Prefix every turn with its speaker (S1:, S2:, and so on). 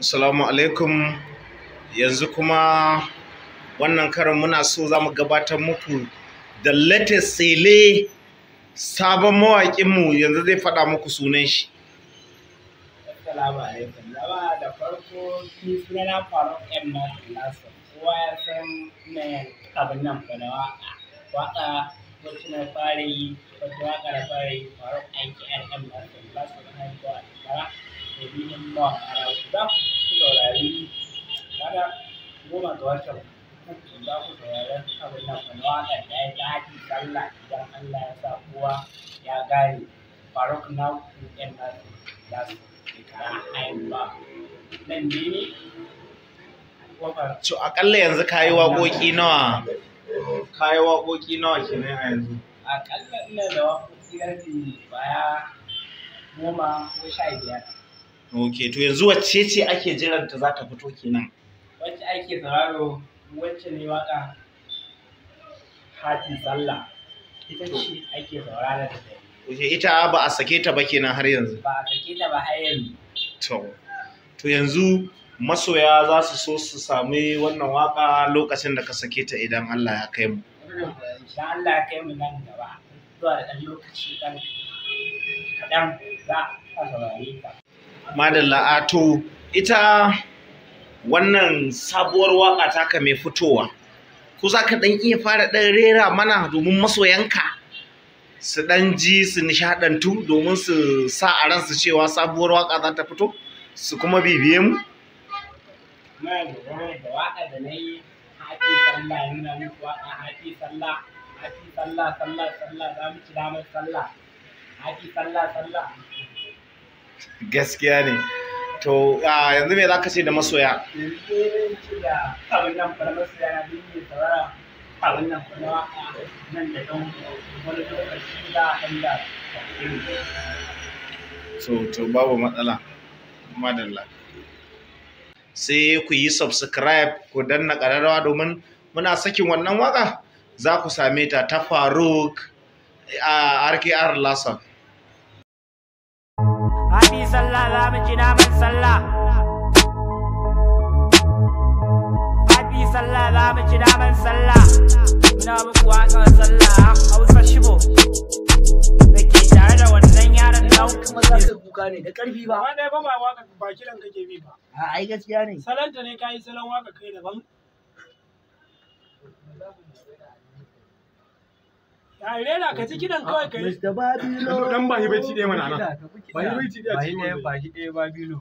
S1: Assalamu alaikum. Yanzu kuma wannan karon muna so za mu gabatar muku da latest sele, sabon mawaƙinmu, yanzu zai faɗa muku sunan shi.
S2: Assalamu alaikum. Jama'a, da farko ni sunana Faruk M. Nasir Nasir. Kowa ya san ina yin abin nan fa na waƙa. Waƙa wacce na fara yi, wata waƙa na fara yi, Faruk IKR M. Nasir Nasir, na haihuwa a shekara da bihin mawaƙa na. Za ku saurari ranar 10 ga watan 3, za ku saurari abin nan fa na waƙar da ya ta Happy Sallah, idan Allah ya sa kowa ya gane. Faruk Naku M. Nasir Nasir. Shekara haihuwa nan ne kofar.
S1: To, akalla yanzu kayi waƙoƙi nawa? Kayi waƙoƙi nawa kenan a yanzu?
S2: Akalla ina da waƙoƙi rabi baya 10 ko 15.
S1: Ok, to yanzu wacce ce ake jiranta za ta fito kenan?
S2: Wacce ake sauraro, wacce ne waƙa Happy Sallah, ita ce ake saurara da ta.
S1: Ok, ita ba a sake ta ba kenan har yanzu.
S2: Ba a sake ta ba har yanzu.
S1: To yanzu masoya za su so su sami wannan waka lokacin da ka sake ta, idan Allah ya kai mu.
S2: Idan Allah ya kai mu, nan gaba zuwa da ɗan lokaci ɗan kaɗan za a saurare ta.
S1: Madalla. A to, ita wannan sabuwar waka taka mai fitowa, ko za ka ɗan iya fara ɗan rera mana domin masoyanka su ɗan ji su nishaɗantu, domin su sa a ransu cewa sabuwar waka za ta fito, su kuma bibiye mu?
S2: Muna dogaro da waƙa da na yi, Happy Sallah, nuna muku waƙa Happy Sallah, Happy Sallah, Sallah, Sallah, za mu ci damar Sallah. Happy Sallah, Sallah.
S1: Gaskiya ne. To, a yanzu me za ka ce da masoya?
S2: Yanzu dai ce da abin nan fa masoya na duk mai saurara abin nan fa na waƙa, nan da ɗan wani lokaci za a ɗan da.
S1: So, to babu matsala. Madalla. Sai ku yi subscribe, ku danna ƙararrawa, domin muna sakin wannan waka za ku same ta, ta Faruk a RKR Lasa.
S2: Happy Sallah, za mu ci naman Sallah. Happy Sallah, za mu ci naman Sallah. Muna muku waƙar Sallah Hausa Shibo da ke tare da wannan yaron nan.
S3: Kuma za ka kuka ne da ƙarfi ba.
S4: Amma dai ba waka ba kiran kake bi ba.
S3: A ai gaskiya ne.
S4: Salonta ne, kayi salon waka kai daban. Ya rera ka ci kidan kawai kai.
S3: Mr. Babilo.
S5: Dan ba shi baiti ɗaya mana nan. Ba shi baiti ɗaya
S6: Ba
S5: a
S6: shi
S5: cikin
S6: ɗaya,
S5: wannan.
S6: ba shi ɗaya, Babilo.